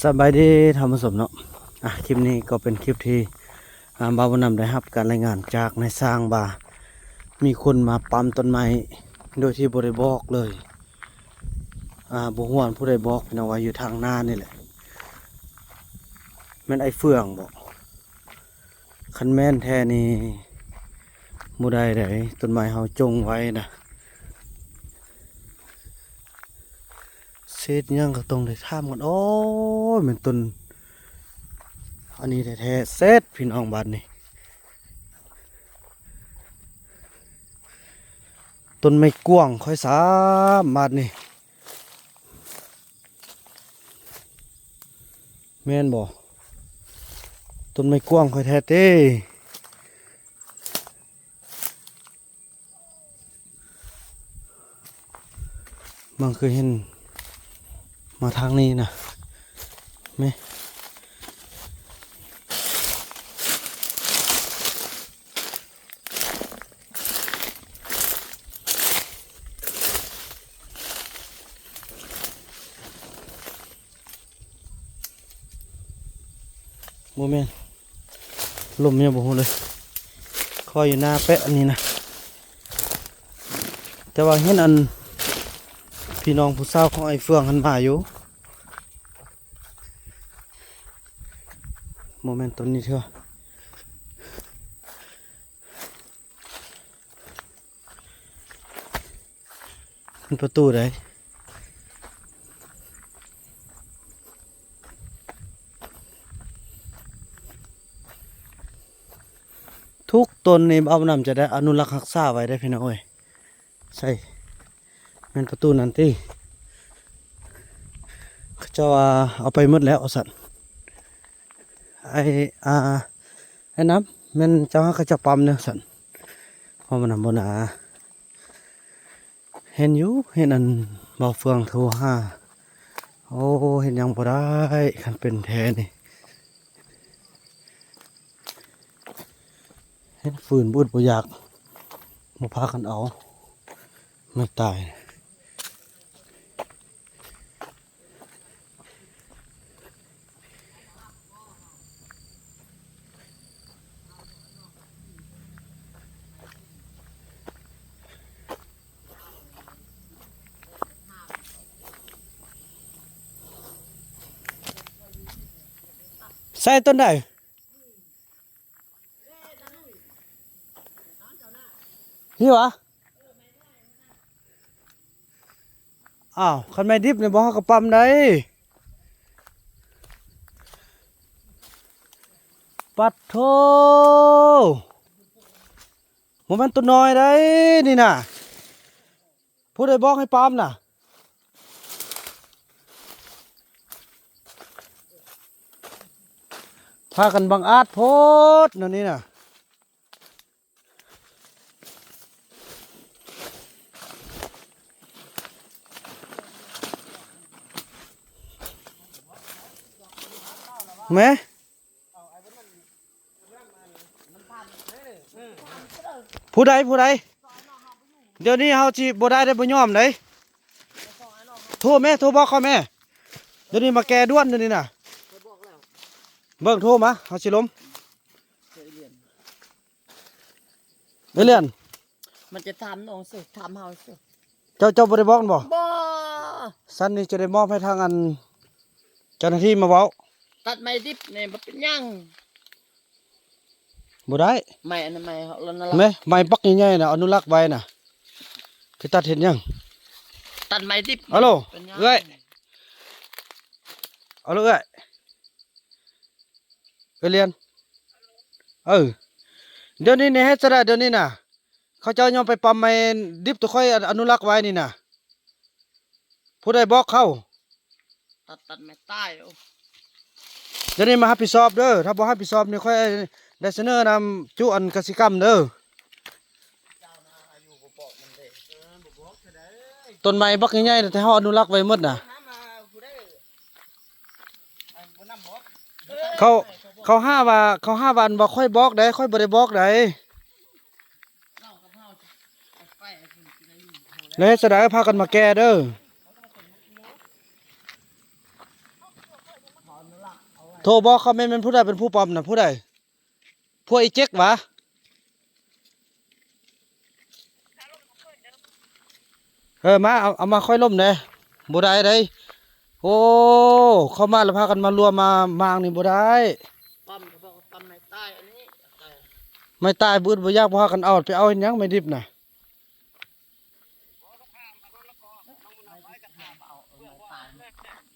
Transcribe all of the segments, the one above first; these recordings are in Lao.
ສະບາຍດີທ່ານຜູ້ຊົມເນາະ. ອ່າ ຄລິບນີ້ກໍເປັນຄລິບທີ່ ອ່າ ບ່າວບຸນນຳໄດ້ຮັບການລາຍງານຈາກນາຍຊ່າງວ່າ ມີຄົນມາປ້ຳຕົ້ນໄມ້ໂດຍທີ່ບໍ່ໄດ້ບອກເລີຍ. ອ່າ ບໍ່ຮູ້ວ່າຜູ້ໃດບອກ ພີ່ນ້ອງ ວ່າຢູ່ທາງໜ້ານີ້ແຫຼະ. ແມ່ນອ້າຍເຟືອງບໍ? ຄັນແມ່ນແທ້ນີ້ບໍ່ໄດ້ໃດ໋ ຕົ້ນໄມ້ເຮົາຈົ່ງໄວ້ນະ. ເສດຫຍັງກໍຕ້ອງໄດ້ຖາມກັນ. ໂອ້ຍ ແມ່ນຕົ້ນອັນນີ້ແທ້ໆ. ເສັດ ພີ່ນ້ອງ ບາດນີ້ ຕົ້ນໄມ້ກວາງຂ້ອຍຊ້ຳ ບາດນີ້. ແມ່ນບໍ່? ຕົ້ນໄມ້ກວາງຂ້ອຍແທ້ເຕ. ມັນຄືເຫັນມາທາງນີ້ນະ ແມ່. ບໍ່ແມ່ນ ລົມຍັງບໍ່ຮູ້ເລີຍ. ຂ້ອຍຢູ່ໜ້າແປະອັນນີ້ນະ ແຕ່ວ່າເຫັນອັນ ພີ່ນ້ອງຜູ້ສາວຂອງອ້າຍເຟືອງຫັ້ນມາຢູ່. ບໍ່ແມ່ນຕົ້ນນີ້ເທື່ອ. ເປັນປະຕູໃດ? ທຸກຕົ້ນນີ້ ເອົານຳຈະໄດ້ອະນຸລັກຮັກສາໄວ້ເດ້ ພີ່ນ້ອງເອີຍ. ໃສ່ ແມ່ນປະຕູນັ້ນຕິ? ເຂົາເຈົ້າວ່າເອົາໄປໝົດແລ້ວວ່າຊັ້ນ. ໄອ້ ອ່າ ໄອ້ນຳ ແມ່ນເຈົ້າຫາເຂົາເຈົ້າປ້ຳເດີຊັ້ນ ເພາະມັນນຳບໍ່ໜາ. ເຫັນຢູ່ ເຫັນອັນບ່າວເຟືອງໂທຫາ. ໂອ້ ເຮັດຫຍັງບໍ່ໄດ້ ຄັນເປັນແທ້ນີ້. ເຮັດຟືນບໍ່ອຶດບໍ່ຢາກ ບໍ່ພາກັນເອົາ ແມ່ນຕາຍ. ໃສ່ຕົ້ນໃດ? ນີ້ຫວາ? ອ້າວ ຄັນໄມ້ດິບນີ້ບໍ່ ເຮົາກໍປ້ຳໄດ້. ປັດໂທ ບໍ່ແມ່ນຕົວນ້ອຍໃດ໋ນີ້ນະ. ຜູ້ໃດບອກໃຫ້ປ້ຳນະ? ພາກັນບັງອາດໂພດແນວນີ້ນະ. ແມ່ ຜູ້ໃດ ຜູ້ໃດ? ດຽວນີ້ເຮົາຊິບໍ່ໄດ້ ໄດ້ບໍ່ຍອມໄດ໋. ໂທແມ່ ໂທບອກເຂົາແມ່. ດຽວນີ້ມາແກ່ດ່ວນ ດຽວນີ້ນະ. ເບິ່ງ ໂທມາ ເຮົາຊິລົມ. ເອີລຽນ ມັນຈະຖາມນ້ອງຊື່ ຖາມເຮົາຊື່. ເຈົ້າ ເຈົ້າບໍ່ໄດ້ບອກແມ່ນບໍ່? ບໍ່. ຊັ້ນນີ້ຈະໄດ້ມອບໃຫ້ທາງອັນເຈົ້າໜ້າທີ່ມາເວົ້າ. ຕັດໄມ້ດິບນີ້ບໍ່ເປັນຫຍັງ. ບໍ່ໄດ້ ໄມ້ອັນນັ້ນ ໄມ້ເຮົາລະນະ ແມ່ ໄມ້ບັກໃຫຍ່ໆນະ ອະນຸລັກໄວ້ນະ ໄປຕັດເຮັດຫຍັງ? ຕັດໄມ້ດິບ. ອາໂຫຼ ເອື້ອຍ ອາໂຫຼ ເອື້ອຍ ເອື້ອຍລຽນ. ເອີ ດຽວນີ້ນີ້ເຮັດຈັ່ງໃດ ດຽວນີ້ນະ? ເຂົາເຈົ້າຍອມໄປປ້ຳໄມ້ດິບ ໂຕຂ້ອຍອະນຸລັກໄວ້ນີ້ນະ. ຜູ້ໃດບອກເຂົາ? ຕັດ ຕັດໄມ້ຕາຍ. ໂອ້ ດຽວນີ້ມາຮັບຜິດຊອບເດີ. ຖ້າບໍ່ຮັບຜິດຊອບນີ້ ຂ້ອຍໄດ້ສະເໜີນຳຈຸອັນກະສິກຳເດີ. ຕົ້ນໄມ້ບັກໃຫຍ່ໆ ແຕ່ເຮົາອະນຸລັກໄວ້ໝົດນະ. ເຂົາ ເຂົາຫາວ່າ ເຂົາຫາວ່າອັນວ່າຂ້ອຍບອກໃດ໋ ຂ້ອຍບໍ່ໄດ້ບອກໃດ໋. ແລ້ວເຮັດຈັ່ງໃດ ພາກັນມາແກ່ເດີ. ໂທບອກຄອມເມັນ ແມ່ນຜູ້ໃດເປັນຜູ້ປ້ອມນະ? ຜູ້ໃດ? ພວກອີເຈັກຫວາ? ເອີ ມາ ເອົາ ເອົາມາຂ້ອຍລົມແດ່. ບໍ່ໄດ້ເດ້. ໂອ້ ເຂົ້າມາແລ້ວພາກັນມາລວມມາມ້າງນີ້ບໍ່ໄດ້. ປ້ອມ ເຂົາບອກວ່າປ້ອມໄມ້ຕາຍອັນນີ້ ໄມ້ຕາຍ ບໍ່ອຶດບໍ່ຢາກ ພາກັນເອົາ ໄປເອົາເຮັດຫຍັງໄມ້ດິບນະ?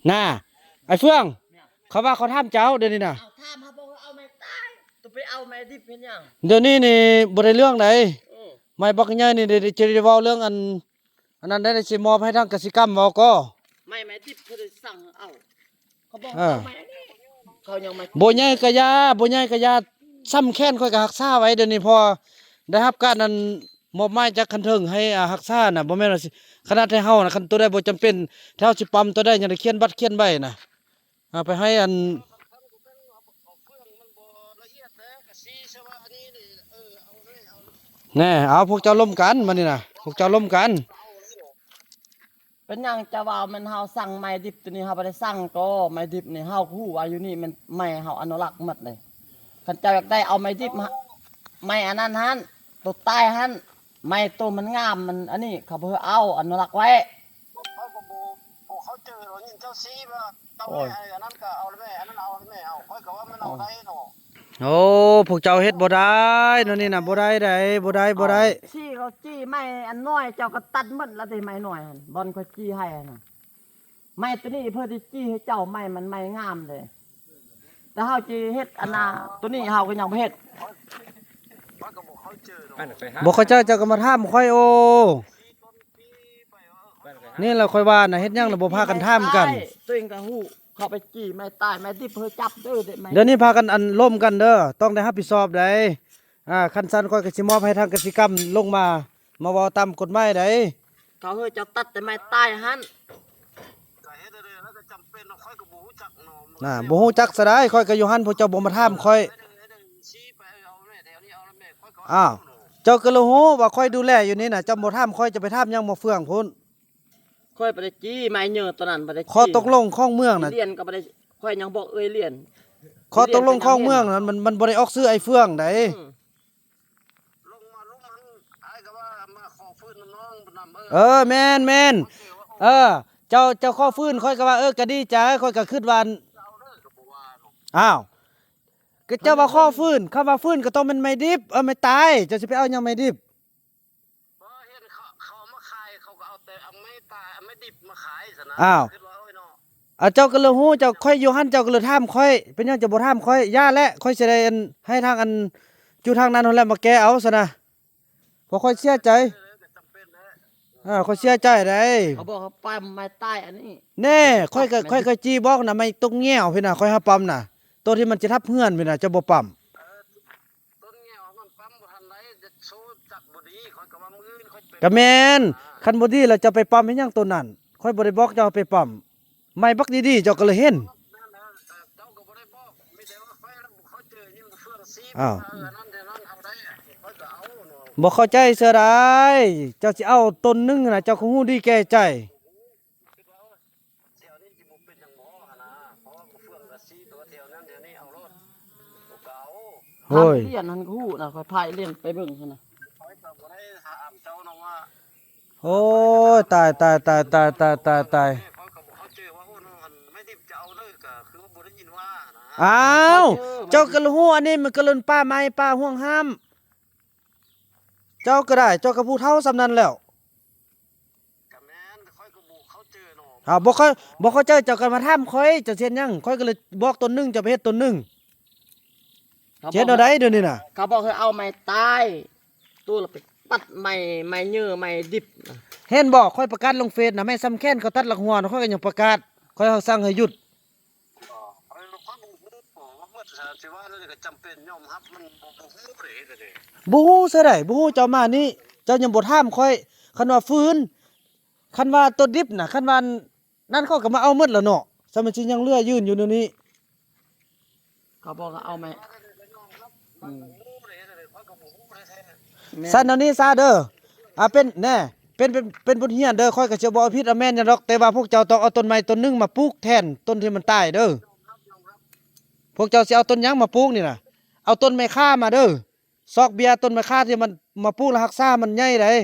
ນາ ໄອ້ເຟືອງ ເຂົາວ່າເຂົາຖາມເຈົ້າດຽວນີ້ນະ. ເອົາ ຖາມເຮົາບໍ່ເອົາໄມ້ຕາຍ ໂຕໄປເອົາໄມ້ດິບເຮັດຫຍັງ? ດຽວນີ້ນີ້ບໍ່ໄດ້ເລື່ອງໃດ. ເອີ ໄມ້ບັກໃຫຍ່ນີ້ ດ- ຈະໄດ້ເວົ້າເລື່ອງອັນ ອັນນັ້ນໄດ້ ຊິມອບໃຫ້ທາງກະສິກຳເວົ້າກໍ. ໄມ້ ໄມ້ດິບເຂົາໄດ້ສັ່ງເອົາ ເຂົາບໍ່ ເອີ ເອົາໄມ້ອັນນີ້ ເຂົາຍັງມາ ບໍ່ໃຫຍ່ກະຢ່າ ບໍ່ໃຫຍ່ກະຢ່າ ຊ່ຳແຂນຂ້ອຍກໍຮັກສາໄວ້ດຽວນີ້ ເພາະວ່າໄດ້ຮັບການ ອັນ ມອບໝາຍຈາກຂັ້ນເທິງໃຫ້ ອາ ຮັກສານະ. ບໍ່ແມ່ນວ່າຊິ ຂະໜາດແຕ່ເຮົານະ ຄັນໂຕໃດບໍ່ຈຳເປັນ ແຖວຊິປ້ຳໂຕໃດ ຍັງໄດ້ຂຽນບັດຂຽນໃບນະ ເອົາໄປໃຫ້ ອັນ ແນ່ ເອົາ ພວກເຈົ້າລົມກັນມານີ້ນະ ພວກເຈົ້າລົມກັນ. ເປັນຫຍັງເຈົ້າວ່າແມ່ນເຮົາສັ່ງໄມ້ດິບ? ໂຕນີ້ເຮົາບໍ່ໄດ້ສັ່ງໂຕ ໄມ້ດິບນີ້ ເຮົາຮູ້ວ່າຢູ່ນີ້ແມ່ນໄມ້ເຮົາອະນຸລັກໝົດເລີຍ. ຄັນເຈົ້າຢາກໄດ້ເອົາໄມ້ດິບມາ ໄມ້ອັນນັ້ນຫັ້ນ ໂຕຕາຍຫັ້ນ ໄມ້ໂຕມັນງາມ ມັນອັນນີ້ ເຂົາບໍ່ໃຫ້ເອົາ ອະນຸລັກໄວ້. ຂ້ອຍກໍບໍ່ ບໍ່ເຂົ້າໃຈດອກ ຍິນເຈົ້າຊີ້ວ່າເຈົ້າ ໂອ້ຍ ໃຫ້ອັນນັ້ນກໍເອົາແລ້ວແມ່ ອັນນັ້ນເອົາແລ້ວແມ່ ເອົາ ຂ້ອຍກໍວ່າມັນເອົາ ເອີ ໄດ້ເນາະ. ໂອ້ ພວກເຈົ້າເຮັດບໍ່ໄດ້ແນວນີ້ນະ ບໍ່ໄດ້ໃດ ບໍ່ໄດ້ ບໍ່ໄດ້. ຊີ້ເຂົາ ຈີ່ໄມ້ອັນນ້ອຍ ເຈົ້າກໍຕັດໝົດລະເດ້ ໄມ້ນ້ອຍຫັ້ນ ບ່ອນຂ້ອຍຈີ່ໃຫ້ຫັ້ນນະ. ໄມ້ໂຕນີ້ເພິ່ນຊິຈີ່ໃຫ້ເຈົ້າ ໄມ້ມັນໄມ້ງາມເດ້ ແຕ່ເຮົາຊິເຮັດອັນນ່າ ໂຕນີ້ເຮົາກໍຍັງບໍ່ເຮັດ. ບໍ່ເຂົ້າໃຈ ເຈົ້າກໍມາຖາມຂ້ອຍ. ໂອ້ ນີ້ລະຂ້ອຍວ່ານະ ເຮັດຫຍັງລະບໍ່ພາກັນຖາມກັນ. ໂຕເອງກໍຮູ້ ເຂົາໄປຈີ່ໄມ້ຕາຍ ໄມ້ດິບເພິ່ນຈັບເດີ ໄມ້ ດຽວນີ້ພາກັນ ອັນ ລົມກັນເດີ ຕ້ອງໄດ້ຮັບຜິດຊອບໃດ. ອາ ຄັນຊັ້ນຂ້ອຍກໍຊິມອບໃຫ້ທາງກະສິກຳລົງມາ ມາເວົ້າຕາມກົດໝາຍໃດ. ເຂົາເຮີເຈົ້າຕັດແຕ່ໄມ້ຕາຍຫັ້ນ ກໍເຮັດໄດ້ ແລ້ວກໍຈຳເປັນເນາະ ຂ້ອຍກໍບໍ່ຮູ້ຈັກເນາະ. ນະ ບໍ່ຮູ້ຈັກຊະໄດ ຂ້ອຍກໍຢູ່ຫັ້ນ ພວກເຈົ້າບໍ່ມາຖາມຂ້ອຍ. ອ້າວ ເຈົ້າກໍລະຮູ້ວ່າຂ້ອຍດູແລຢູ່ນີ້ນະ ເຈົ້າບໍ່ຖາມຂ້ອຍ ເຈົ້າໄປຖາມຫຍັງໝໍເຟືອງພຸ້ນ? ຂ້ອຍບໍ່ໄດ້ຈີ່ໄມ້ເຍີໂຕນັ້ນ ບໍ່ໄດ້ຈີ່. ຂໍ້ຕົກລົງຂອງເມືອງນະ ລຽນກໍບໍ່ໄດ້ ຂ້ອຍຍັງບອກເອື້ອຍລຽນ. ຂໍ້ຕົກລົງຂອງເມືອງນັ້ນ ມັນ ມັນບໍ່ໄດ້ອອກຊື່ອ້າຍເຟືອງໃດ. ອືມ ລົງມາ ລົງມາ ອ້າຍກໍວ່າມາຂໍຟືນນຳນ້ອງນຳ ເອີ ເອີ ແມ່ນໆ ເອີ ເຈົ້າ ເຈົ້າຂໍຟືນ ຂ້ອຍກໍວ່າ ເອີ ກໍດີໃຈ ຂ້ອຍກໍຄິດວ່າ ເຈົ້າເດີ ກໍບໍ່ວ່າດອກ. ອ້າວ ກໍເຈົ້າວ່າຂໍຟືນ ຄຳວ່າຟືນກໍຕ້ອງແມ່ນໄມ້ດິບ ເອີ ໄມ້ຕາຍ ເຈົ້າຊິໄປເອົາຫຍັງໄມ້ດິບ? ບໍ່ ເຫັນເຂົາ ເຂົາເອົາມາຂາຍ ເຂົາກໍເອົາແຕ່ ເອົາໄມ້ຕາຍ ເອົາໄມ້ດິບມາຂາຍຊັ້ນນະ. ອ້າວ ຄິດວ່າ ໂອ້ຍເນາະ ອາ ເຈົ້າກໍເລີຍຮູ້ ເຈົ້າ ຂ້ອຍຢູ່ຫັ້ນ ເຈົ້າກໍເລີຍຖາມຂ້ອຍ ເປັນຫຍັງເຈົ້າບໍ່ຖາມຂ້ອຍ? ຢ່າແຫຼະ ຂ້ອຍຊິໄດ້ ອັນ ໃຫ້ທາງ ອັນ ຢູ່ທາງນັ້ນຫັ້ນແຫຼະ ມາແກ້ເອົາຊັ້ນນະ ເພາະຂ້ອຍເສຍໃຈ. ເອີ ກໍຈຳເປັນແຫຼະ. ອາ ຂ້ອຍເສຍໃຈໃດ. ເຂົາບອກເຂົາປ້ຳໄມ້ຕາຍອັນນີ້ ແນ່ ຂ້ອຍກໍ ຂ້ອຍກໍຈີ່ບອກນະ ໄມ້ຕົກແງ່ວພີ້ນະ ຂ້ອຍຫາປ້ຳນະ ໂຕທີ່ມັນຈະທັບເຮືອນພີ້ນະ ເຈົ້າບໍ່ປ້ຳ. ເອີ ຕົ້ນແງ່ວມັນປ້ຳບໍ່ທັນໄດ້ ຈະໂຊຈັກບໍ່ດີ ຂ້ອຍກໍວ່າມື້ອື່ນຂ້ອຍໄປ ກໍແມ່ນ ຄັນບໍ່ດີແລ້ວເຈົ້າໄປປ້ຳເຮັດຫຍັງໂຕນັ້ນ? ຂ້ອຍບໍ່ໄດ້ບອກເຈົ້າໃຫ້ໄປປ້ຳ ໄມ້ບັກດີໆ ເຈົ້າກໍເລີຍເຫັນ. ແມ່ນແລ້ວ ເຈົ້າກໍບໍ່ໄດ້ບອກ ມີແຕ່ວ່າຂ້ອຍບໍ່ເຂົ້າໃຈ ຍິນເຟືອງຊີບ ອ້າວ ວ່າອັນນັ້ນແນວນັ້ນເອົາໄດ້ ຂ້ອຍກໍເອົາເນາະ. ບໍ່ເຂົ້າໃຈເທື່ອໃດ ເຈົ້າຊິເອົາຕົ້ນໜຶ່ງນະ ເຈົ້າກໍຮູ້ດີແກ່ໃຈ. ຄິດວ່າ ໂອ້ຍ ແຖວນີ້ຊິບໍ່ເປັນຫຍັງບໍ່ຫັ້ນນະ ເພາະວ່າມະເຟືອງກະຊີໂຕແຖວນັ້ນແຖວນີ້ເອົາໂລດ ໂຕເກົ່າ. ໂອ້ຍ ທ່ານລຽນຫັ້ນຮູ້ນະ ຂ້ອຍພາລຽນໄປເບິ່ງຫັ້ນນະ ຂ້ອຍກໍບໍ່ໄດ້ຖາມເຈົ້ານະວ່າ. ໂອ້ຍ ຕາຍ ຕາຍ ຕາຍ ຕາຍ ຕາຍ ຕາຍ ຕາຍ. ຂ້ອຍກໍບໍ່ເຂົ້າໃຈວ່າ ໂອ້ ນ້ອງ ອັນ ໄມ້ດິບຈະເອົາເລີຍ ກໍຄືວ່າບໍ່ໄດ້ຍິນວ່ານະ. ອ້າວ ເຈົ້າກໍຮູ້ ອັນນີ້ມັນກໍເລີນປ່າໄມ້ ປ່າຫ່ວງຫ້າມ. ເຈົ້າກໍໄດ້ ເຈົ້າກໍຜູ້ເຖົ້າສ່ຳນັ້ນແລ້ວ. ກໍແມ່ນ ຂ້ອຍກໍບໍ່ເຂົ້າໃຈເນາະ. ອ້າວ ບໍ່ເຂົ້າ ບໍ່ເຂົ້າໃຈ ເຈົ້າກໍມາຖາມຂ້ອຍ ເຈົ້າຊິເຮັດຫຍັງ? ຂ້ອຍກໍເລີຍບອກຕົ້ນໜຶ່ງ ເຈົ້າໄປເຮັດຕົ້ນໜຶ່ງ. ເຂົາບອກ ເຮັດແນວໃດດຽວນີ້ນະ? ເຂົາບອກໃຫ້ເອົາໄມ້ຕາຍ ໂຕລະໄປຕັດໄມ້ ໄມ້ເຍີ ໄມ້ດິບນະ. ເຫັນບໍ່? ຂ້ອຍປະກາດລົງເຟສນະ ໄມ້ສ່ຳແຂນເຂົາຕັດລັກຫົວນະ ຂ້ອຍກໍຍັງປະກາດ ຂ້ອຍສັ່ງໃຫ້ຢຸດ. ເອີ ຂ້ອຍບໍ່ຮູ້ ບໍ່ໝົດ ຊິວ່າແນວໃດກໍຈຳເປັນຍອມຮັບ ມັນບໍ່ ບໍ່ຮູ້ເດ້ ເຮັດແນວໃດ. ບໍ່ຮູ້ຊະໃດ ບໍ່ຮູ້ ເຈົ້າມານີ້ ເຈົ້າຍັງບໍ່ຖາມຂ້ອຍ. ຄັນວ່າຟືນ ຄັນວ່າໂຕດິບນະ ຄັນວ່ານັ້ນ ເຂົາກໍມາເອົາໝົດລະເນາະ ຊະມັນຊິຍັງເຫຼືອຢືນຢູ່ແນວນີ້. ເຂົາບອກເອົາໄມ້ ອືມ ຊັ້ນເອົານີ້ຊະເດີ ອາ ເປັນ ແນ່ ເປັນ ເປັນ ເປັນບົດຮຽນເດີ. ຂ້ອຍກໍຈະບໍ່ເອົາຜິດເອົາແມ່ນຫຍັງດອກ ແຕ່ວ່າພວກເຈົ້າຕ້ອງເອົາຕົ້ນໄມ້ຕົ້ນໜຶ່ງມາປູກແທນຕົ້ນທີ່ມັນຕາຍເດີ. ຍອມຮັບ ຍອມ ພວກເຈົ້າຊິເອົາຕົ້ນຫຍັງມາປູກນີ້ນະ? ເອົາຕົ້ນໄມ້ຂ່າມາເດີ. ຊອກເບ້ຍຕົ້ນໄມ້ຂ່າທີ່ມັນມາປູກແລ້ວຮັກສາມັນໃຫຍ່ໃດ. ເອີ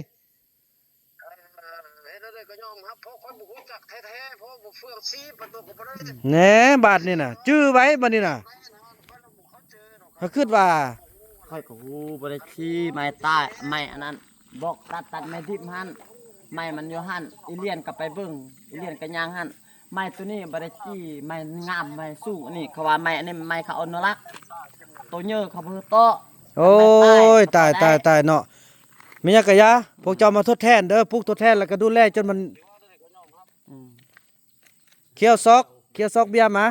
ເຮັດແນວໃດກໍຍອມຮັບ ເພາະຂ້ອຍບໍ່ຮູ້ຈັກແທ້ໆ ເພາະບໍ່ເຟືອງຊີ ປະຕູກໍບໍ່ໄດ້. ແນ່ ບາດນີ້ນະ ຈື່ໄວ້ບາດນີ້ນະ. ຂ້ອຍຄິດວ່າ ຂ້ອຍກໍຮູ້ ບໍ່ໄດ້ຊີ້ໄມ້ຕາຍ ໄມ້ອັນນັ້ນ ບອກຕັດ ຕັດໄມ້ດິບຫັ້ນ ໄມ້ມັນຢູ່ຫັ້ນ. ອີລຽນກໍໄປເບິ່ງ ອີລຽນກໍຍ່າງຫັ້ນ. ໄມ້ໂຕນີ້ບໍ່ໄດ້ຈີ່ ໄມ້ງາມ ໄມ້ສູງ ອັນນີ້ເຂົາວ່າໄມ້ ອັນນີ້ໄມ້ເຂົາອະນຸລັກ ໂຕເຍີເຂົາບໍ່ເຕາະ. ໂອ້ຍ ຕາຍ ຕາຍ ຕາຍເນາະ. ແມ່ນຫຍັງກະຢ່າ ພວກເຈົ້າມາທົດແທນເດີ ປູກທົດແທນ ແລ້ວກະດູແລຈົນມັນ ອືມ ຂຽວຊອກ ຂຽວຊອກເບ້ຍມາ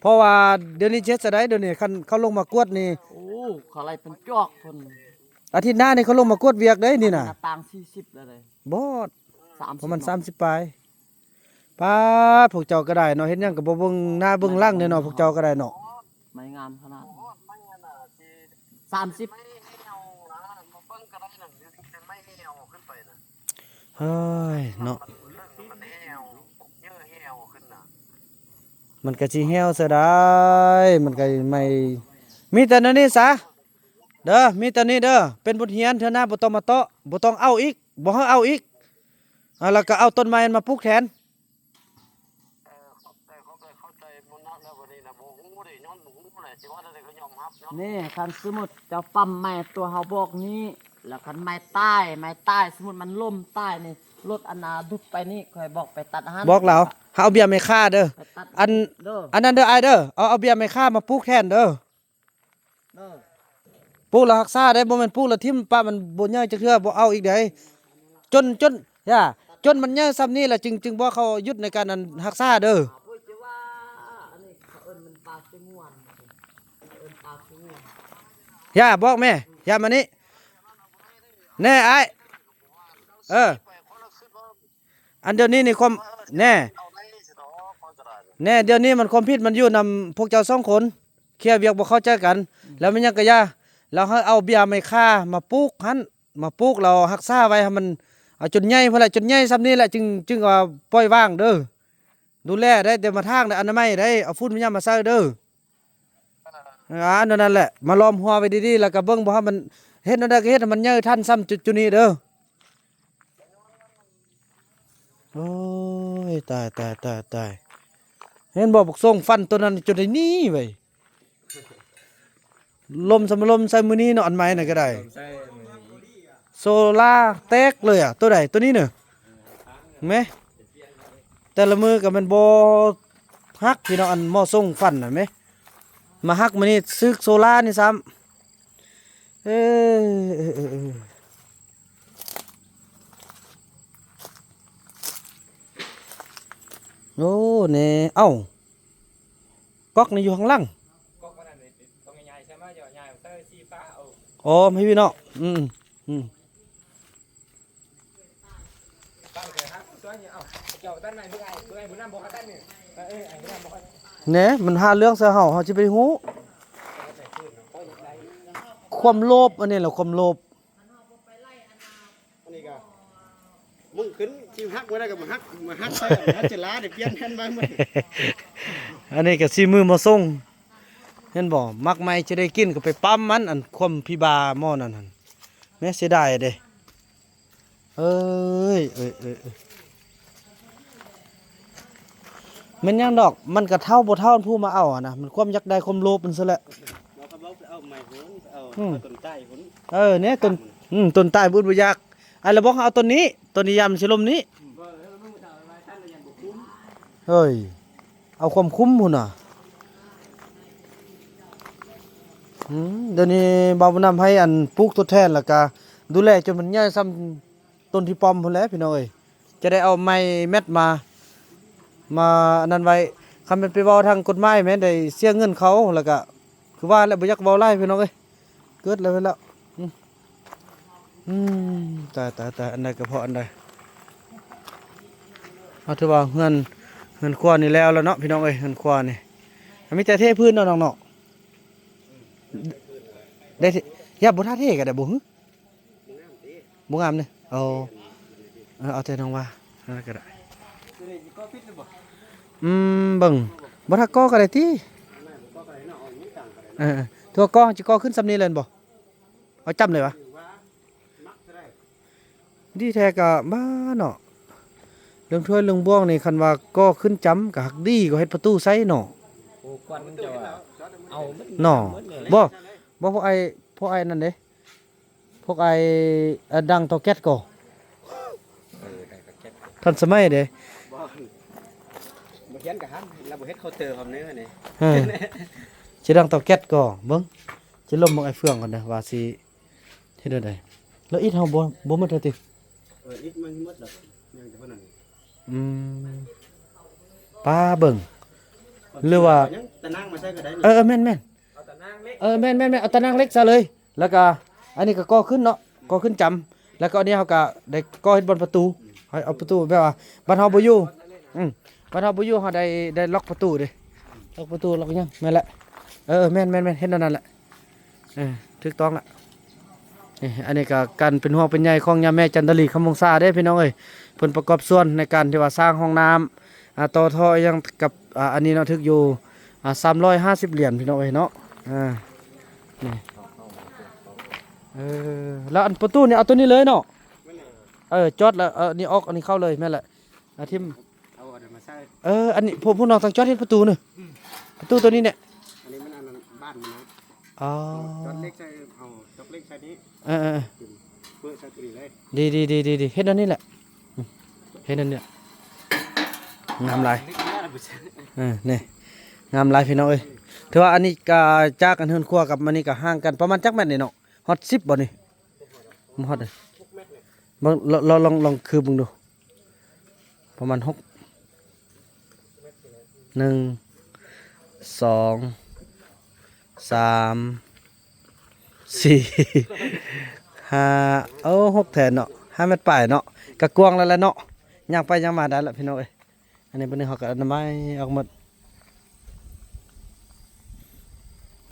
ເພາະວ່າດຽວນີ້ຊິເຮັດຈັ່ງໃດ ດຽວນີ້ຄັນເຂົາລົງມາກວດນີ້ ໂອ້ ເຂົາໄລ່ເປັນຈອກພຸ້ນ. ອາທິດໜ້ານີ້ເຂົາລົງມາກວດວຽກເດ້ນີ້ນະ ໜ້າຕ່າງສີ່ສິບແລ້ວເດ້ ບໍ່ ສາມສິບ ປະມານສາມສິບປາຍ. ປາດ ພວກເຈົ້າກໍໄດ້ເນາະ ເຮັດຫຍັງກໍບໍ່ເບິ່ງໜ້າເບິ່ງຫຼັງເດ້ເນາະ ພວກເຈົ້າກໍໄດ້ເນາະ. ໄມ້ງາມຂະໜາດ ສາມສິບ ເຮີ້ຍເນາະ ມັນກໍຊິແຫ້ວຊະໄດ້ ມັນກໍໄມ້ ມີແຕ່ແນວນີ້ຊະ ເດີ ມີແຕ່ນີ້ເດີ ເປັນບົດຮຽນ ເທື່ອໜ້າບໍ່ຕ້ອງມາເຕາະ ບໍ່ຕ້ອງເອົາອີກ ບໍ່ໃຫ້ເອົາອີກ. ອ່າ ແລ້ວກໍເອົາຕົ້ນໄມ້ມາປູກແທນ. ເອີ ຂອບໃຈ ຂອບໃຈ ຂອບໃຈ ບໍ່ນັກແລ້ວບັດນີ້ນະ ບໍ່ຮູ້ເດ້ ຍ້ອນບໍ່ຮູ້ແຫຼະ ຊິວ່າແນວໃດກໍຍອມຮັບເນາະ. ນີ້ ຄັນສົມມຸດເຈົ້າປ້ຳໄມ້ຕົວເຮົາບອກນີ້ ແລ້ວຄັນໄມ້ຕາຍ ໄມ້ຕາຍ ສົມມຸດມັນລົ້ມຕາຍນີ້ ລົດອັນນ່າດຸດໄປນີ້ ຂ້ອຍບອກໄປຕັດຫັ້ນ ບອກລາວ ເຮົາເອົາເບ້ຍໄມ້ຂ່າເດີ ໄປຕັດ ອັນ ເດີ ອັນນັ້ນເດີອ້າຍເດີ ເອົາ ເອົາເບ້ຍໄມ້ຂ່າມາປູກແທນເດີ. ເອີ ປູກແລ້ວຮັກສາໄດ້ ບໍ່ແມ່ນປູກແລ້ວຖິ້ມປະ ມັນບໍ່ໃຫຍ່ຈັກເທື່ອ ບໍ່ເອົາອີກໃດ ຈົນ ຈົນ ຢ່າ ຈົນມັນໃຫຍ່ຊ່ຳນີ້ແລ້ວ ຈຶ່ງ ຈຶ່ງບອກເຂົາຢຸດໃນການ ອັນ ຮັກສາເດີ. ຢ່າ ບອກແມ່ ຢ່າ ມານີ້ແນ່ອ້າຍ ເອີ. ອັນດຽວນີ້ນີ້ຄວາມ ແນ່ ແນ່ ດຽວນີ້ມັນຄວາມຜິດມັນຢູ່ນຳພວກເຈົ້າສອງຄົນ ເຄລຽວຽກບໍ່ເຂົ້າໃຈກັນ ແລ້ວແມ່ນຫຍັງກະຢ່າ ແລ້ວໃຫ້ເອົາເບ້ຍໄມ້ຂ່າມາປູກຫັ້ນ ມາປູກແລ້ວຮັກສາໄວ້ໃຫ້ມັນ ເອົາຈົນໃຫຍ່ພຸ້ນແຫຼະ ຈົນໃຫຍ່ຊ່ຳນີ້ແຫຼະ ຈຶ່ງ ຈຶ່ງວ່າປ່ອຍວ່າງເດີ ດູແລໄດ້ ແຕ່ມາຖາງໄດ້ ອະນາໄມໄດ້ ເອົາຝຸ່ນມາຫຍັງມາໃສ່ເດີ. ອ່າ ແນວນັ້ນແຫຼະ ມາລ້ອມຮົ້ວໄວ້ດີໆ ແລ້ວກະເບິ່ງບໍ່ໃຫ້ມັນ ເຮັດແນວໃດກະເຮັດໃຫ້ມັນໃຫຍ່ທັນຊ່ຳຈຸດ ຈຸດນີ້ເດີ. ໂອ້ຍ ຕາຍ ຕາຍ ຕາຍ ຕາຍ ເຫັນບໍ່ ບັກສົງຟັນໂຕນັ້ນຈົນໄດ້ໜີໄວ ລົມຊ່ຳລົມໃສ່ມື້ນີ້ເນາະ ອັນໃໝ່ນັ້ນກະໄດ້ ລົມໃສ່ມື້ນີ້ ໂຊລາແຕກເລີຍອະ ໂຕໃດ ໂຕນີ້ເນີ ແມ ແຕ່ລະມື້ກໍແມ່ນບໍ່ຮັກ ພີ່ນ້ອງ ອັນໝໍ້ສົ່ງຟັນນະແມ ມາຮັກມື້ນີ້ ຊຶກໂຊລານີ້ຊ້ຳ ເອີ ເອີ ເອີ ເອີ ໂອ້ ແນ່ ເອົ້າ ກອກນີ້ຢູ່ຂ້າງຫຼັງ ກອກມັນອັນນີ້ຕ້ອງຍ້າຍໃສ່ມາ ຍ້າຍໃສ່ຊີ້ຟ້າເອົາ ອໍ ໃຫ້ພີ່ນ້ອງ ອືມ ອືມ. ແນ່ ມັນຫາເລື່ອງໃສ່ເຮົາ ເຮົາຊິໄປຮູ້ ຄວາມໂລບ ອັນນີ້ແຫຼະ ຄວາມໂລບ ອັນນີ້ກະ ມຶງຂຶ້ນ ຊິຮັກບໍ່ໄດ້ກໍມາຮັກ ມາຮັກໃສ່ ຮັກຈະລາໄດ້ປ່ຽນແທນມາໝົດ ອັນນີ້ກະສີມືໝໍ້ສົ່ງ ເຫັນບໍ່ ໝາກໄມ້ຈະໄດ້ກິນກໍໄປປ້ຳມັນ ອັນຄວາມພີບາໝໍ້ນັ້ນຫັ້ນ ແມ່ເສຍດາຍເດ້. ເອີຍ ເອີຍ ເອີຍ ເອີຍ ແມ່ນຫຍັງດອກ ມັນກະເຖົ້າບໍ່ເຖົ້າ ຜູ້ມາເອົາຫັ້ນນະ ມັນຄວາມຢາກໄດ້ຄວາມໂລບມັນຊັ້ນແຫຼະ ເຂົາບອກໄປເອົາໄມ້ພຸ້ນ ໄປເອົາ ອືມ ຕົ້ນຕາຍພຸ້ນ ເອີ ແນ່ ຕົ້ນ ອືມ ຕົ້ນຕາຍບໍ່ອຶດບໍ່ຢາກ ອັນລະບອກເອົາຕົ້ນນີ້ ຕົ້ນນີ້ຍາມຊິລົ້ມນີ້ ເອີຍ ເອົາຄວາມຄຸ້ມພຸ້ນນະ ອືມ ດຽວນີ້ບ່າວບຸນນຳໃຫ້ອັນປູກທົດແທນ ແລ້ວກະດູແລຈົນມັນໃຫຍ່ຊ່ຳຕົ້ນທີ່ປ້ອມພຸ້ນແຫຼະພີ່ນ້ອງເອີຍ ຈະໄດ້ເອົາໄມ້ແມັດມາ ມາອັນນັ້ນໄວ້ ຄັນແມ່ນໄປເວົ້າທາງກົດໝາຍແມ່ນໄດ້ເສຍເງິນເຂົາ ແລ້ວກະຄືວ່າແຫຼະ ບໍ່ຢາກເວົ້າຫຼາຍພີ່ນ້ອງເອີຍ ເກີດແລ້ວ ເຮັດແລ້ວ ອືມ ອືມ ຕາຍ ຕາຍ ຕາຍ ອັນໃດກະເພາະອັນໃດ ເຮົາຖືວ່າເຮືອນ ເຮືອນຄົວນີ້ແລ້ວແລ້ວເນາະພີ່ນ້ອງເອີຍ ເຮືອນຄົວນີ້ ມີແຕ່ເທພື້ນເນາະນ້ອງເນາະ ໄດ້ ຢ່າ ບໍ່ຖ້າເທກໍໄດ້ບໍ່ຫື ບໍ່ງາມເດ້ ໂອ້ ເອີ ເອົາແຕ່ນ້ອງວ່າ ນັ້ນກໍໄດ້ ອືມ ເບິ່ງ ບໍ່ຖ້າກໍ່ກໍໄດ້ຕິ ກໍໄດ້ເນາະ ເອົານີ້ ເອີໆ ຖືວ່າກໍ່ ຊິກໍ່ຂຶ້ນສ່ຳນີ້ແລ້ວແມ່ນບໍ່? ເອົາຈ້ຳເລີຍຫວາ? ດີແທ້ກະບ້າເນາະ ເລື່ອງຖ້ວຍເລື່ອງບ່ວງນີ້ ຄັນວ່າກໍ່ຂຶ້ນຈ້ຳກະຮັກດີກວ່າເຮັດປະຕູໃສ່ເນາະ. ໂອ້ ຄວັນມັນຈະວ່າ ເອົາໝົດເນາະ ໝົດເລີຍ ບໍ່ ບໍ່ ພວກອ້າຍ ພວກອ້າຍນັ້ນເດ້ ພວກອ້າຍ ເອີ ດັງເຕົາແກັດກໍ ເອີ ດັງເຕົາແກັດ ທັນສະໄໝເດ້ ບໍ່ ບໍ່ຂຽນກະຫັນ ລາວບໍ່ເຮັດເຄົາເຕີພ້ອມເນີນີ້ ເອີ ຊິດັງເຕົາແກັດກໍ ເບິ່ງ ຊິລົມເບິ່ງໄອ້ເຟືອງກ່ອນເດີ ວ່າຊິ ເຮັດແນວໃດ? ແລ້ວອິດເຮົາບໍ່ ບໍ່ໝົດແລ້ວຕິ? ເອີ ອິດມັນໝົດແລ້ວ ຍັງແຕ່ເທົ່ານັ້ນ. ອືມ ປ້າເບິ່ງ ຫຼືວ່າ ຍັງຕະໜ່າງມາໃສ່ກໍໄດ້ນີ້. ເອີໆ ແມ່ນໆ ເອົາຕະໜ່າງເຫຼັກ ເອີ ແມ່ນໆໆ ເອົາຕະໜ່າງເຫຼັກໃສ່ເລີຍ ແລ້ວກະອັນນີ້ກະກໍ່ຂຶ້ນເນາະ ກໍ່ຂຶ້ນຈ້ຳ ແລ້ວກໍອັນນີ້ເຮົາກະໄດ້ກໍ່ເຮັດບ່ອນປະຕູ ໃຫ້ເອົາປະຕູແບບວ່າ ບັດເຮົາບໍ່ຢູ່ ອືມ ບັດເຮົາບໍ່ຢູ່ ເຮົາໄດ້ ໄດ້ລັອກປະຕູເດ້ ລັອກປະຕູ ລັອກຫຍັງ ແມ່ນແຫຼະ ເອີໆ ແມ່ນໆໆ ເຮັດແນວນັ້ນແຫຼະ. ເອີ ຖືກຕ້ອງລະ ນີ້ ອັນນີ້ກະການເປັນຫ່ວງເປັນໃຍຂອງຍາແມ່ຈັນດາລີ ຄຳວົງສາເດ້ພີ່ນ້ອງເອີຍ ເພິ່ນປະກອບສ່ວນໃນການທີ່ວ່າສ້າງຫ້ອງນ້ຳ ອ່າ ຕໍ່ທໍ່ຫຍັງກັບ ອ່າ ອັນນີ້ເນາະ ຖືກຢູ່ ອ່າ ສາມຮ້ອຍຫ້າສິບຫຼຽນພີ່ນ້ອງເອີຍເນາະ ອ່າ ນີ້ ເອີ ແລ້ວອັນປະຕູນີ້ເອົາໂຕນີ້ເລີຍເນາະ ເອີ ຈອດແລ້ວ ເອີ ນີ້ອອກ ອັນນີ້ເຂົ້າເລີຍ ແມ່ນແຫຼະ ອ່າ ຖິ້ມ ເອົາອັນນັ້ນມາໃສ່ ເອີ ອັນນີ້ພວກ ພວກນ້ອງຕ້ອງຈອດເຮັດປະຕູນີ້ ອືມ ປະຕູໂຕນີ້ແຫຼະ ອັນນີ້ມັນອັນນັ້ນບ້ານມັນນະ ອໍ ຈອດເຫຼັກໃສ່ ເອົາຈອກເຫຼັກໃສ່ນີ້ ເອີໆ ປຶ້ໃສ່ໂຕນີ້ເລີຍ ດີໆໆໆ ເຮັດອັນນີ້ແຫຼະ ອືມ ເຮັດອັນນີ້ແຫຼະ ງາມຫຼາຍ ເອີ ນີ້ ງາມຫຼາຍພີ່ນ້ອງເອີຍ ຖືວ່າອັນນີ້ກະຈາກອັນເຮືອນຄົວກັບອັນນີ້ກະຫ່າງກັນປະມານຈັກແມັດນີ້ເນາະ ຮອດສິບບໍ່ນີ້? ບໍ່ຮອດເດ ເບິ່ງ ລ- ລ- ລອງ ລອງຄືບເບິ່ງດູ ປະມານຫົກ ໜຶ່ງ ສອງ ສາມ ສີ່ ຫ້າ ໂອ້ ຫົກແຖນເນາະ ຫ້າແມັດປາຍເນາະ ກະກວ້າງແລ້ວແຫຼະເນາະ ຍ່າງໄປຍ່າງມາໄດ້ລະພີ່ນ້ອງເອີຍ. ອັນນີ້ບັດນີ້ເຮົາກໍອະນາໄມອອກໝົດ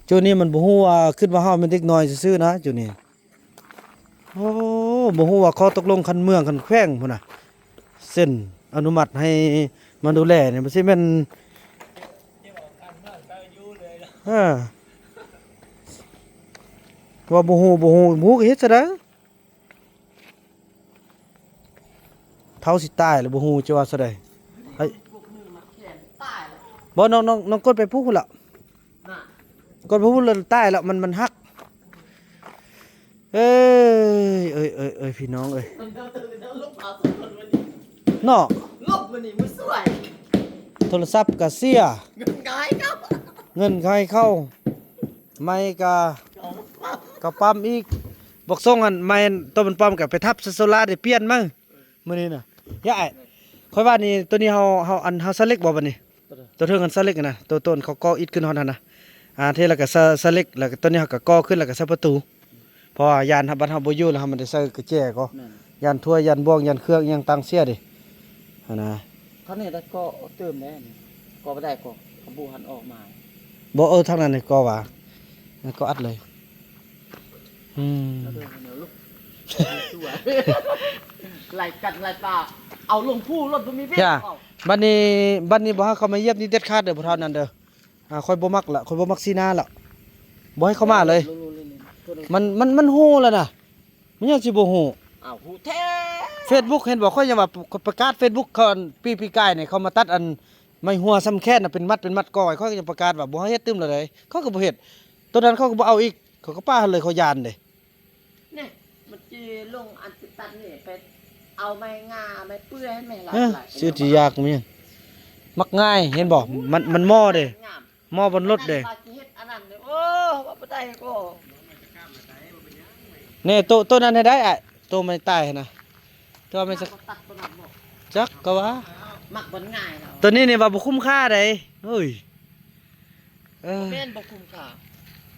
ຈຸນີ້ມັນບໍ່ຮູ້ວ່າ ຄິດວ່າເຮົາແມ່ນເດັກນ້ອຍຊື່ໆນະ ຈຸນີ້ ໂອ້ ບໍ່ຮູ້ວ່າຂໍ້ຕົກລົງຂັ້ນເມືອງຂັ້ນແຂວງພຸ້ນນະ ເຊັນອະນຸມັດໃຫ້ມາດູແລນີ້ ມັນຊິແມ່ນ ເອີ ວ່າບໍ່ຮູ້ ບໍ່ຮູ້ ບໍ່ຮູ້ກໍເຮັດຊະໄດ. ເຖົ້າຊິຕາຍແລ້ວ ບໍ່ຮູ້ຈະວ່າຊະໃດ. ເຮີ້ຍ ບໍ່ ນ້ອງ ນ້ອງ ນ້ອງກົດໄປພຸ້ນລະ ກົດໄປພຸ້ນລະ ຕາຍລະ ມັນ ມັນຫັກ. ເອີຍ ເອີຍ ເອີຍ ເອີຍ ພີ່ນ້ອງເອີຍ ເນາະ ລົບມື້ນີ້ມື້ສວຍ ໂທລະສັບກະເສຍ ເງິນກະໃຫ້ເຂົາ ເງິນກະໃຫ້ເຂົາ ໄມ້ກະ ກະປ້ຳອີກ ບອກສົ່ງອັນໄມ້ໂຕມັນປ້ຳກະໄປທັບໃສ່ໂຊລາ ໄດ້ປ່ຽນໃໝ່ມື້ນີ້ນະ. ຢ່າອ້າຍ ຂ້ອຍວ່ານີ້ ໂຕນີ້ເຮົາ ເຮົາ ອັນ ເຮົາສະເລັກບໍ່ບັດນີ້ ໂຕເທິງອັນສະເລັກນະ ໂຕ ໂຕເຂົາກໍ່ອິດຂຶ້ນຮອດຫັ້ນນະ ອ່າ ເທແລ້ວກະສະ ສະເລັກ ແລ້ວກະໂຕນີ້ເຮົາກະກໍ່ຂຶ້ນ ແລ້ວກະໃສ່ປະຕູ ເພາະວ່າຢ້ານ ບັດເຮົາບໍ່ຢູ່ແລ້ວ ເຮົາມັນໄດ້ໃສ່ກະແຈກໍ ແມ່ນ ຢ້ານຖ້ວຍ ຢ້ານບ່ວງ ຢ້ານເຄື່ອງອີ່ຫຍັງຕ່າງເສຍເດ້ ຫັ້ນນະ. ຄັນນີ້ໄດ້ກໍເຕີມແດ່ນີ້ ກໍບໍ່ໄດ້ກໍ ກໍບໍ່ທັນອອກມາ ບໍ່ ເອີ ທາງນັ້ນນີ້ກໍວ່າ ກໍອັດເລີຍ ອືມ ໄລ່ກັດໄລ່ປາ ເອົາລົງພູລົດບໍ່ມີເບຣກ ບັດນີ້ ບັດນີ້ບໍ່ໃຫ້ເຂົາມາຢຽບນີ້ເດັດຂາດເດີ ຜູ້ເຖົ້ານັ້ນເດີ. ອ່າ ຂ້ອຍບໍ່ມັກລະ ຂ້ອຍບໍ່ມັກສີໜ້າລະ ບໍ່ໃຫ້ເຂົາມາເລີຍ ມັນ ມັນ ມັນຮູ້ລະນະ ມັນຍັງຊິບໍ່ຮູ້ ອ້າວ ຮູ້ແທ້ ເຟສບຸກ ເຫັນບໍ່ ຂ້ອຍຍັງວ່າ ຂ້ອຍປະກາດເຟສບຸກ ເຂົາ ອັນ ປີ ປີກາຍນີ້ ເຂົາມາຕັດ ອັນ ໄມ້ຫົວສ່ຳແຂນນະ ເປັນມັດ ເປັນມັດ ກໍໄວ້ ຂ້ອຍກໍຍັງປະກາດວ່າບໍ່ໃຫ້ເຮັດຕື່ມລະເດ້ ເຂົາກໍບໍ່ເຮັດ ໂຕນັ້ນເຂົາກໍບໍ່ເອົາອີກ ເຂົາກໍປະຫັ້ນເລີຍ ເຂົາຢ້ານເດ້. ນີ້ ມັນຊິລົງອັນຕິດຕັດນີ້ ໄປເອົາໄມ້ງາ ໄມ້ເປື່ອຍໃຫ້ແມ່ລາວ ເອີ ຫຼາຍໆ ຊື່ທີ່ຢາກແມ່ນ ມັກງ່າຍ ເຫັນບໍ່ ມັນ ມັນໝໍ້ເດ້ ງາມ ໝໍ້ບົນລົດເດ້ ວ່າຊິເຮັດອັນນັ້ນເດ້ ໂອ້ ວ່າບໍ່ໄດ້ກໍ ແນ່ ໂຕ ໂຕນັ້ນໃຫ້ໄດ້ອ້າຍ ໂຕໄມ້ຕາຍຫັ້ນນະ ແຕ່ວ່າແມ່ນ ມັກບໍ່ຕັດໂຕນັ້ນບໍ່ ຈັກກໍວ່າ ມັກບໍ່ງ່າຍເນາະ ໂຕນີ້ນີ້ວ່າບໍ່ຄຸ້ມຄ່າໃດ ໂອ້ຍ. ເອີ ແມ່ນບໍ່ຄຸ້ມຄ່າ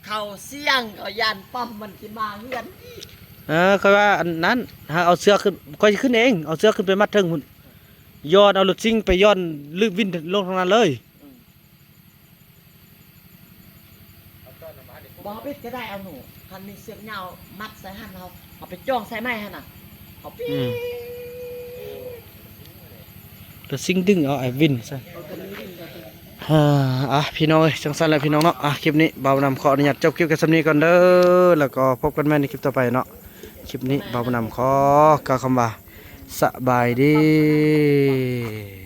ເຂົາສ່ຽງ ເຂົາຢ້ານປ້ຳມັນຊິມາເຮືອນອີກ ເອີ ຂ້ອຍວ່າອັນນັ້ນ ຫາເອົາເຊືອກຂຶ້ນ ຂ້ອຍຊິຂຶ້ນເອງ ເອົາເຊືອກຂຶ້ນໄປມັດເທິງພຸ້ນ ຍ້ອນເອົາລົດຊິງໄປຍ້ອນ ລຶບວິນລົງທາງນັ້ນເລີຍ ອືມ ບໍ່ເອົາປິດກໍໄດ້ ເອົາໜູ ຄັນມີເຊືອກຍາວມັດໃສ່ຫັ້ນ ເຮົາ ເຮົາໄປຈ້ອງໃສ່ໄມ້ຫັ້ນນະ ເອົາປິດ ອືມ ລົດຊິງດຶງເອົາໄອ້ວິນໃສ່ ເອົາຕົວນີ້ດຶງເອົາຕົວ ອ່າ ອ່ະ ພີ່ນ້ອງເອີຍ ຈັ່ງຊັ້ນແຫຼະພີ່ນ້ອງເນາະ. ອ່ະ ຄລິບນີ້ບ່າວບຸນນຳຂໍອະນຸຍາດຈົບຄລິບກັນສ່ຳນີ້ກ່ອນເດີ ແລ້ວກໍພົບກັນໃໝ່ໃນຄລິບຕໍ່ໄປເນາະ. ຄລິບນີ້ບ່າວບຸນນຳຂໍກ່າວຄຳວ່າສະບາຍດີ.